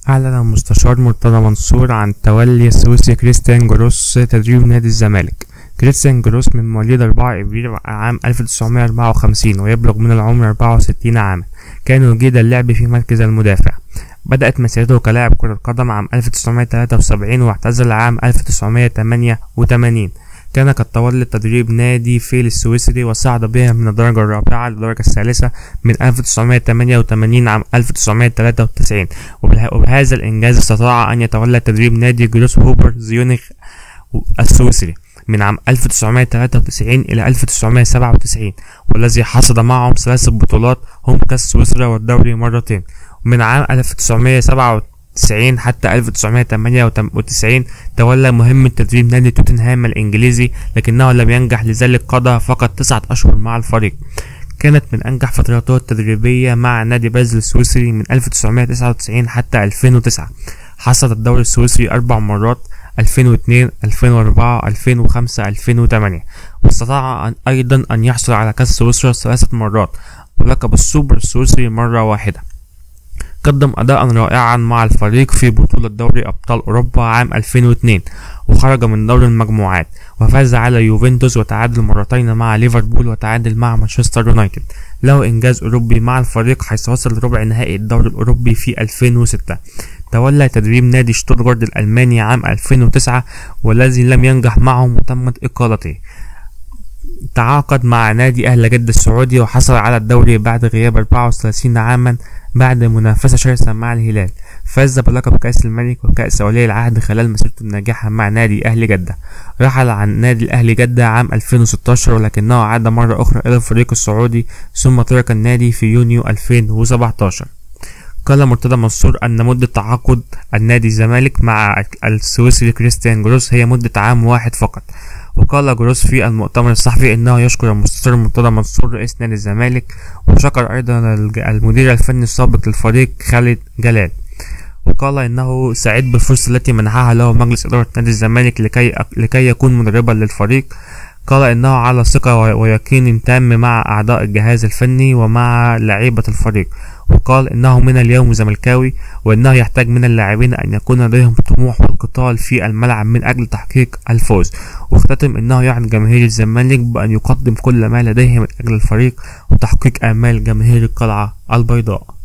أعلن المستشار مرتضى منصور عن تولي السويسري كريستيان جروس تدريب نادي الزمالك. كريستيان جروس من مواليد 4 إبريل عام 1954 ويبلغ من العمر 64 عاما. كان يجيد اللعب في مركز المدافع. بدأت مسيرته كلاعب كرة قدم عام 1973 واعتزل عام 1988. كان قد تولى تدريب نادي فيل السويسري وصعد به من الدرجة الرابعة للدرجة الثالثة من 1988 عام 1993، وبهذا الإنجاز استطاع أن يتولى تدريب نادي جروس هوبر زيونخ السويسري من عام 1993 إلى 1997، والذي حصد معهم 3 بطولات هم كأس سويسرا والدوري مرتين. ومن عام 1997 حتى 1998 تولى مهمة تدريب نادي توتنهام الإنجليزي، لكنه لم ينجح، لذلك قضى فقط 9 أشهر مع الفريق. كانت من أنجح فتراته التدريبية مع نادي بازل السويسري من 1999 حتى 2009. حصد الدوري السويسري 4 مرات: 2002 2004 2005 2008، واستطاع أيضا أن يحصل على كأس سويسرا 3 مرات ولقب السوبر السويسري مرة واحدة. قدم أداء رائعا مع الفريق في بطولة دوري أبطال أوروبا عام 2002 وخرج من دور المجموعات، وفاز على يوفنتوس وتعادل مرتين مع ليفربول وتعادل مع مانشستر يونايتد. له إنجاز أوروبي مع الفريق حيث وصل ربع نهائي الدوري الأوروبي في 2006. تولى تدريب نادي شتوتغارت الألماني عام 2009 والذي لم ينجح معهم وتمت إقالته. تعاقد مع نادي أهل جدة السعودي وحصل على الدوري بعد غياب 34 عاما بعد منافسة شرسة مع الهلال. فاز بلقب كأس الملك وكأس ولي العهد خلال مسيرته الناجحة مع نادي أهل جدة. رحل عن نادي الأهلي جدة عام 2016 ولكنه عاد مرة أخرى إلى الفريق السعودي ثم ترك النادي في يونيو 2017. قال مرتضى منصور أن مدة تعاقد النادي الزمالك مع السويسري كريستيان جروس هي مدة عام واحد فقط. وقال جروس في المؤتمر الصحفي إنه يشكر المستشار مرتضى منصور رئيس نادي الزمالك، وشكر أيضا المدير الفني السابق للفريق خالد جلال، وقال إنه سعيد بالفرصة التي منحها له مجلس إدارة نادي الزمالك لكي يكون مدربا للفريق. قال إنه على ثقة ويقين تام مع أعضاء الجهاز الفني ومع لعيبة الفريق، وقال إنه من اليوم زملكاوي وإنه يحتاج من اللاعبين أن يكون لديهم طموح والقتال في الملعب من أجل تحقيق الفوز. واختتم إنه يعد جماهير الزمالك بأن يقدم كل ما لديه من أجل الفريق وتحقيق آمال جماهير القلعة البيضاء.